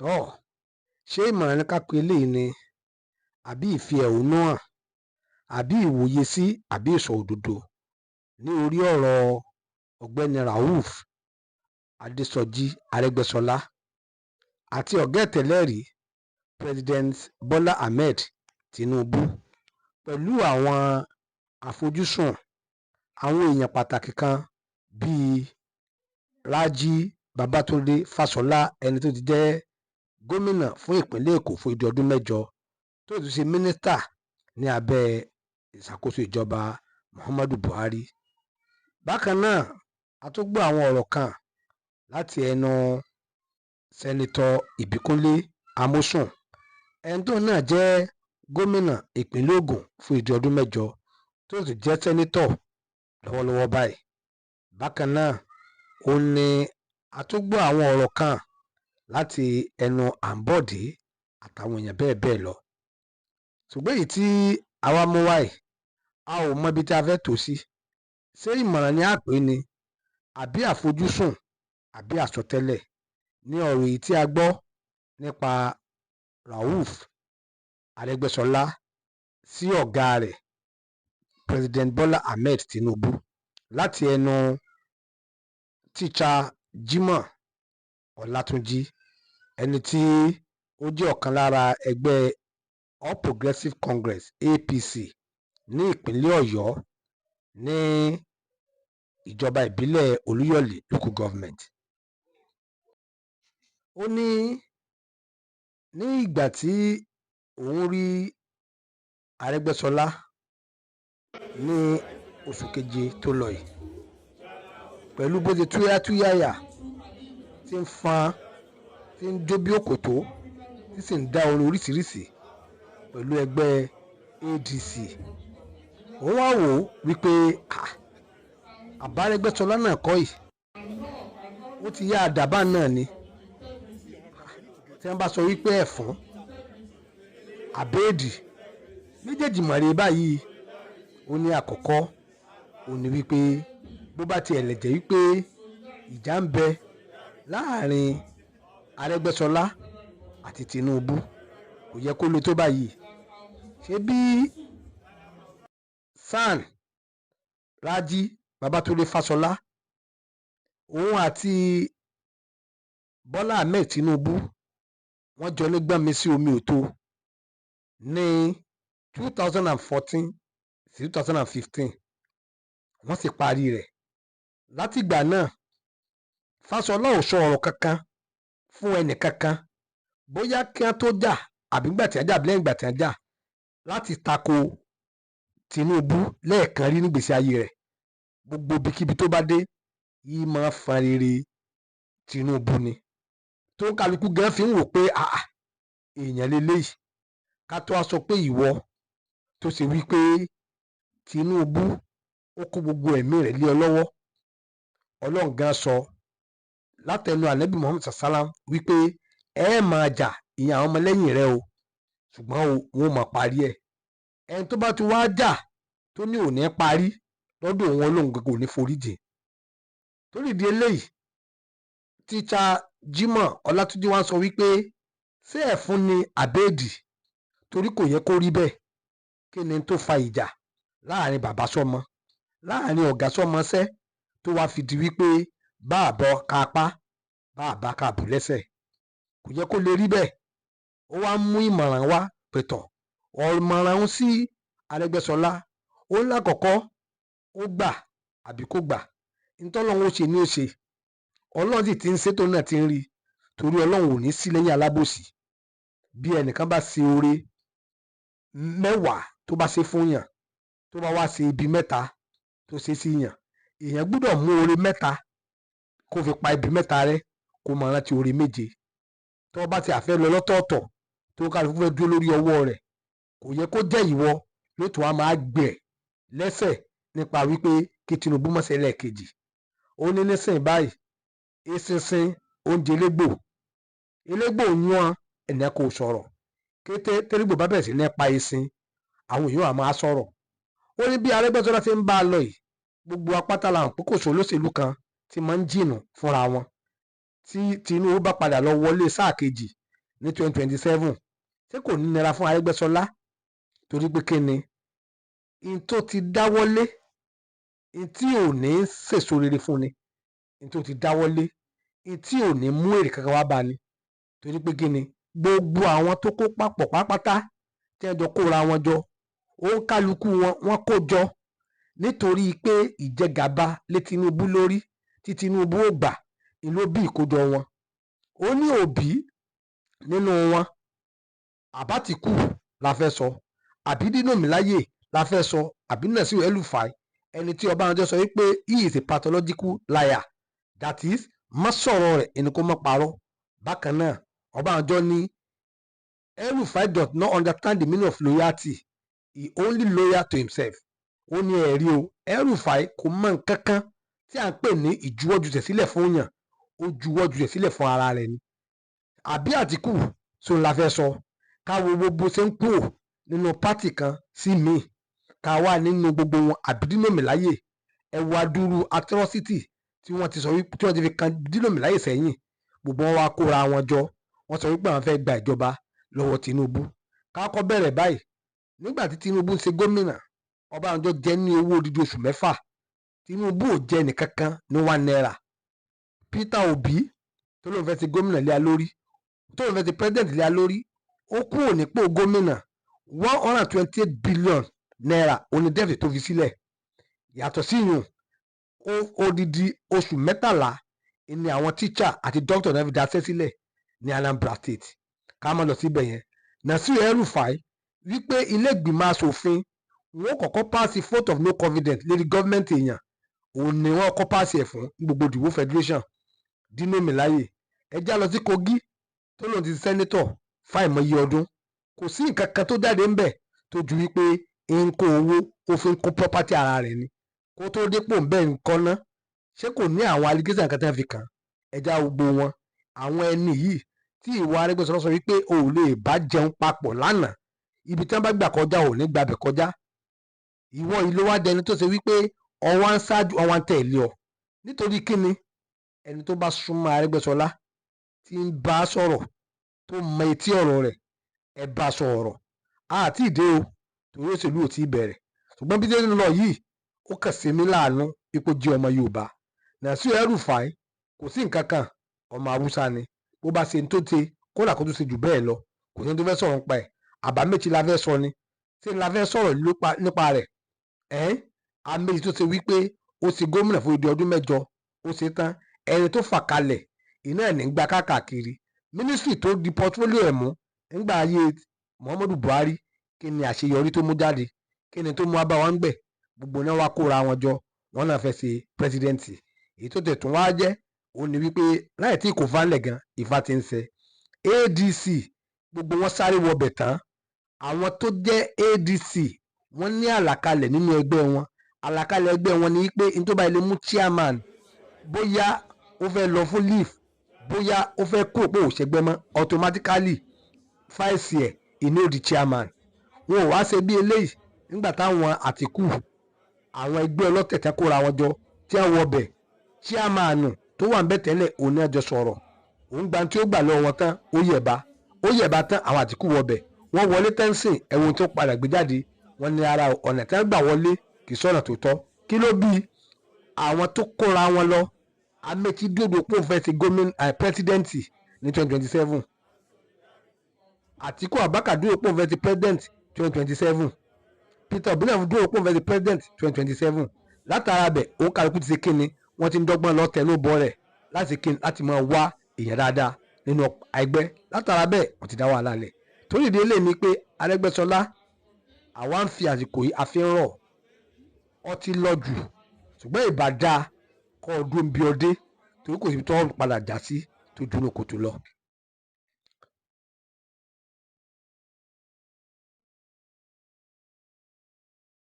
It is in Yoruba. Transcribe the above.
Tọ́ ṣé ìmọ̀ràn ní ká pe eléyìí ni, àbí ìfi ẹ̀hónú hàn, àbí ìwòye sí, àbí ìsọ òdodo ní orí ọ̀rọ̀ Ọ̀gbẹ́ni Rauf Adésọjí Arẹ́gbẹ́ṣọlá àti ọ̀gá ẹ̀ tẹ́lẹ̀ rí, President Bola Ahmed Tinubu, pẹ̀lú àwọn àfojúsùn àwọn èèyàn pàtàkì kan bíi Raji Babátúndé Fáṣọlá, ẹni tó ti jẹ́ gómìnà fún ìpínlẹ̀ Èkó fún odidi ọdún 8, tó tún ṣe mínísítà ní abẹ́ ìṣàkóso ìjọba Muhammadu Buhari. Bákan náà, a tún gbọ́ àwọn ọ̀rọ̀ kan láti ẹnu Sẹ́nitọ́ Ìbíkúnlé Amósùn, ẹni tóun náà jẹ́ gómìnà ìpínlẹ̀ Ògùn fún odidi ọdún 8, tó sì jẹ́ sẹ́nitọ̀ lọ́wọ́lọ́wọ́ báyìí. Bákan náà, òun ni a tún gbọ́ àwọn ọ̀rọ̀ kan láti ẹnu Àǹbọ̀dé àtàwọn èèyàn bẹ́ẹ̀ bẹ́ẹ̀ lọ. Ṣùgbọ́n èyí tí àwa mú wá yìí, a ò mọ ibi tí a fẹ́ tò sí. Ṣé ìmọ̀ràn ni a pè ní, àbí àfojúsùn, àbí àsọtẹ́lẹ̀ ní ọ̀rọ̀ èyí tí a gbọ́ nípa Rauf Arẹ́gbẹ́ṣọlá sí ọ̀gá rẹ̀, President Bola Ahmed Tinubu, láti ẹnu Tíṣà Jimoh Ọlátúnjí, ẹni tí ó jẹ́ ọ̀kan lára ẹgbẹ́ All Progressives Congress, APC, ní ìpínlẹ̀ Ọ̀yọ́ ní ìjọba ìbílẹ̀ Olúyọ̀lé Local Government. Ó ní ní ìgbà tí òun rí Arẹ́gbẹ́ṣọlá ní oṣù keje tó lọ yìí, pẹ̀lú bó ṣe túyáyátúyáyà tí ń fọn, tí ń jó bí òkòtó, tí sì ń dá orin oríṣiríṣi pẹ̀lú ẹgbẹ́ ADC. Òun wá wò ó wípé àbárẹ́gbẹ́ṣọlá náà kọ́ yìí, ó ti yá àdàbà náà ni. Tí wọ́n bá sọ wípé ẹ̀fọn àbẹ́ẹ̀dì méjèèjì mọ̀rẹ́ báyìí, ó ní àkọ́kọ́ ó ní wípé bó bá tiẹ̀ lè jẹ́ wípé ìjà ń bẹ láàrin Arẹ́gbẹ́ṣọlá àti Tinubu, kò yẹ kó le tó báyìí. Ṣé bí SAN Raji Babátúndé Fáṣọlá, òun àti Bọ́lá Ahmed Tinubu, wọ́n jọ ní gbọ́nmi sí omi òtó ní 2014 sí 2015, wọ́n sì parí rẹ̀. Látìgbà náà, Fáṣọlá ò sọ ọ̀rọ̀ kankan fún ẹnì kankan, bóyá kí wọ́n tó jà àbí gbà tí wọ́n jà, lẹ́yìn ìgbà tí wọ́n jà, láti tako Tinubu lẹ́ẹ̀kan rí nígbèsí ayé rẹ̀. Gbogbo ibikíbi tó bá dé, yìí máa fan rere Tinubu ni, tó ń kálukú gan fi ń wò pé àà, èèyàn lélẹ́yìí. Ká tó wá sọ pé ìwọ tó ṣe wípé Tinubu ó kó gbogbo ẹ̀mí rẹ̀ lé ọ lọ́wọ́. Ọlọ́run gan sọ látẹnu Ànábì Muhammad sallam wípé ẹ máa jà, ìyẹn àwọn ọmọlẹ́yìn rẹ o, ṣùgbọ́n o wọn ò máa parí ẹ̀. Ẹni tó bá ti wá jà tó ní òní parí lọ́dọ̀ òun, Ọlọ́run kò ní foríjì. Torí ìdí eléyìí, Tíṣà Jimoh Ọlátúnjí wá sọ wípé ṣé ẹ̀fún ni àbẹ́ẹ̀dì? Torí kò yẹ kó rí bẹ́ẹ̀. Kí ni tó fa ìjà láàrin bàbá sọmọ, láàrin ọ̀gá sọmọṣẹ́, tó wá fi di wípé bá àbọ̀ ká apá, bá àbá ká bù lẹ́sẹ̀? Kò yẹ kó lè rí bẹ́ẹ̀. Ó wá mú ìmọ̀ràn wá pẹ̀tọ̀, ọ̀mọ̀ràn ń sí Arẹ́gbẹ́ṣọlá. Ó ń lákọ̀ọ́kọ́, ó gbà àbí kó gbà, ntọ́lọ́run ó ṣe ní ó ṣe. Ọlọ́run sì ti ń ṣètò náà, ti ń rí, torí Ọlọ́run ò ní sí lẹ́yìn alábòsí. Bí ẹnìkan bá ṣe oore 10 tó bá ṣe fún yàn, tó bá wá ṣe ibi 3 tó ṣe sí yàn, èèyàn gbọ́dọ̀ mú oore 3 kó fi pa ibi 3 rẹ́, kó máa rántí oore 7. Tó bá ti àfẹ́ lọ lọ́tọ̀ọ̀tọ̀, tó kálukú fẹ́ dúró lórí ọwọ́ rẹ̀, kò yẹ kó jẹ́ ìwọ ló tún á máa gbẹ̀ lẹ́sẹ̀ nípa wípé kí Tinubu má ṣe lẹ́ẹ̀kejì. Ó ní nísìnyí báyìí, eṣinṣin oúnjẹ elégbò, elégbò yún ẹnìkan kò sọ̀rọ̀. Kété tẹ́lẹ̀gbò bá bẹ̀rẹ̀ sí ní pa eṣin, àwọn èèyàn á máa sọ̀rọ̀. Ó ní bí Arẹ́gbẹ́ṣọlá ti ń bá a lọ yìí, gbogbo apáta la hàn pé kò sí olóṣèlú kan tí máa ń jìnnà fúnra wọn. Tí Tinubu bá padà lọ wọlé sáà kejì, ní 2027, ṣé kò ní nira fún Arẹ́gbẹ́ṣọlá? Torí pé kí ni n tó ti dáwọ́lé, n tí ò ní sèso rere fún ni, n tó ti dáwọ́lé, n tí ò ní mú èrè kankan wá bá ni. Torí pé kí ni gbogbo àwọn tó kó papọ̀ pátápátá tí wọ́n jọ kóra wọn jọ, òun kálukú wọn wọ́n kó jọ nítorí pé ìjẹgàba lé Tinubu lórí tí Tinubu ò gbà ni ló bí ìkójọ wọn. Ó ní Òbí nínú wọn, Àbátìkù la fẹ́ sọ, àbí Dino Melaye la fẹ́ sọ, àbí Nasir El-Rufai, ẹni tí Ọbásanjọ́ sọ wípé he is a pathological liar, that is, má sọ̀rọ̀ rẹ̀ ẹni kó má parọ́. Bákan náà, Ọbásanjọ́ ní El-Rufai does not understand the meaning of loyalty, he only loyal to himself. Ó ní ẹ̀rí o, El-Rufai kò mọ nǹkan kan tí à ń pè ní ìjuwọ́jusẹ̀ sílẹ̀ fún yàn, ó juwọ́jusẹ̀ sílẹ̀ fún ara rẹ̀ ni. Àbí Àtìkù sóun la fẹ́ sọ? Ká wo gbogbo ṣe ń kúrò nínú party kan sí míì, ká wà nínú gbogbo wọn, àbí Dino Melaye. Ẹ wo adúrú atrocity tí wọ́n ti sọ wípé tí wọ́n ti fi kan Dino Melaye sẹ́yìn. Gbogbo wọn wá kóra wọn jọ, wọ́n sọ wípé àwọn fẹ́ gba ìjọba lọ́wọ́ Tinubu. Ká kọ́ bẹ̀rẹ̀ báyìí: nígbà tí Tinubu ń ṣe gómìnà, Ọbásanjọ́ jẹ́ ní owó odidi oṣù 6. Tinubu ò jẹ nìkankan ní ₦1. Peter Obi tó lóun fẹ́ ṣe gómìnà lé a lórí, tó lóun fẹ́ ṣe president lé a lórí, ó kúrò nípò gómìnà, ₦128 billion oní debt tó fi sílẹ̀. Yàtọ̀ síyùn, odidi oṣù 13 ni àwọn tíṣà àti dókítà náà fi daṣẹ́ sílẹ̀ ní Anambra State. Ká má lọ síbẹ̀ yẹn. Nasir El-Rufai wípé ilé ìgbìmọ̀ asòfin wọn kọ́kọ́ pass vote of no confidence lérí gọ́ọ̀mẹ̀ntì èèyàn, òun ni wọ́n kọ́ pass ẹ̀ fún gbogbo ìdìbò federation. Dino Melaye, ẹ já lọ sí Kogi, tó lòun ti senator fáìmọye ọdún, kò sí nǹkan kan tó jáde ńbẹ̀ tó ju wípé ń kó owó, ó fi ń kó property ara rẹ̀ ni. Kó tó dépò ń bẹ́ẹ̀ nǹkan ná, ṣé kò ní àwọn allegation kan tí wọ́n fi kàn? Ẹja gbogbo wọn, àwọn ẹni yìí tí ìwà Arẹ́gbẹ́ṣọlá sọ wípé o ò lè bá jẹun papọ̀ lánàá, ibi tí wọ́n bá gbà kọjá ò ní gbàbẹ̀ kọjá. Ìwọ yìí ló wá dẹni tó ṣe wípé ọwọ́ ń ṣáájú, ọwọ́ ń tẹ̀lé ọ. Nítorí kíni? Ẹni tó bá súnmọ́ Arẹ́gbẹ́ṣọlá, tí ń bá a sọ̀rọ̀, tó mọ etí ọ̀rọ̀ rẹ̀, ẹ bá a sọ̀rọ̀. Àti ìdè o, torí òṣèlú ò tí ì bẹ̀rẹ̀, ṣùgbọ́n bí tẹ́lẹ̀ lọ yìí, ó kàn sí mi láàánú ipò jẹ́ ọmọ Yorùbá. Nasir El-Rufai kò sí nǹkan kan, ọmọ Haúsá ni. Bó bá ṣe ń tó ṣe, kódà kó tó ṣe jù bẹ́ẹ̀ lọ, kò sí ní tó fẹ́ sọ̀rọ̀ nípa ẹ̀. Àbámẹ́tì la fẹ́ sọ ni, ṣé la fẹ́ sọ̀rọ̀ nípa rẹ̀? Ẹ́ Amaechi tó ṣe wípé ó ṣe gómìnà fún odidi ọdún 8, ó ṣe tán, ẹni tó fà kalẹ̀ iná ẹ̀ ní gbà káàkiri ministry tó di portfolio ẹ̀ mú nígbà ayé Muhammadu Buhari. Kí ni àṣeyọrí tó mú jáde? Kí ni tó mú wá bá wọn gbẹ̀? Gbogbo náà wá kóra wọn jọ, wọn náà fẹ́ ṣe president. Èyí tó tẹ̀ tún wá jẹ́ òun ni wípé láì tí kò falẹ̀ gan, Ifá ti ń ṣe ADC, gbogbo wọn sáré wọbẹ̀ tán. Àwọn tó jẹ́ ADC, wọ́n ní àlàkalẹ̀ nínú ẹgbẹ́ wọn. Àlàkalẹ̀ ẹgbẹ́ wọn ni pé n tó bá ilé mú chairman, bóyá ó fẹ́ lọ fún leave, bóyá ó fẹ́ kúrò pé òṣègbè mọ́, automatically vice ẹ̀ ìní ò di chairman. Wọn ò wá ṣe bí eléyìí nígbà táwọn Àtìkù, àwọn ẹgbẹ́ ọlọ́tẹ̀ tẹ́ kóra wọn jọ tí wọ́n wọbẹ̀. Chairman tó wà ń bẹ̀ tẹ́lẹ̀, òun ní ẹjọ́ sọ̀rọ̀, òun gba tí ó gbà lọ́wọ́ wọn tán, ó yẹ̀bá, ó yẹ̀bá tán. Àwọn Àtìkù wọbẹ̀, wọ́n wọlé tẹ́ǹsìn, ẹ̀wọ̀n tó padà gbé jáde, wọ́n ní ara ọ̀nà tí wọ́n gbà wọlé kì í sọ̀nà tó tọ́. Kí ló bí àwọn tó kóra wọn lọ? Amaechi dòdò pò fẹ́ ṣe gómìnà, president ní 2027. Àtíkù Abubakar dúró pò fẹ́ ṣe president 2027. Peter Obi náà dúró pò fẹ́ ṣe president 2027. Látara bẹ̀, òun kálukú ti ṣe kíni, wọ́n ti ń dọ́gbọ́n lọ tẹnu bọ́ rẹ̀ láti kíni, láti máa wá èèyàn dáadáa nínú ẹgbẹ́. Látara bẹ́ẹ̀, wọ́n ti dá wàhálà lẹ̀. Torí ìdí eléyìí ni pé Arẹ́gbẹ́ṣọlá, àwa ń fi àsìkò yìí àfi ń rọ̀ ọ ti lọ jù, ṣùgbọ́n ìbá dáa kọ́ ọdún bí ọdẹ, torí kò síbi tó padà já sí tó dúró kòtò lọ.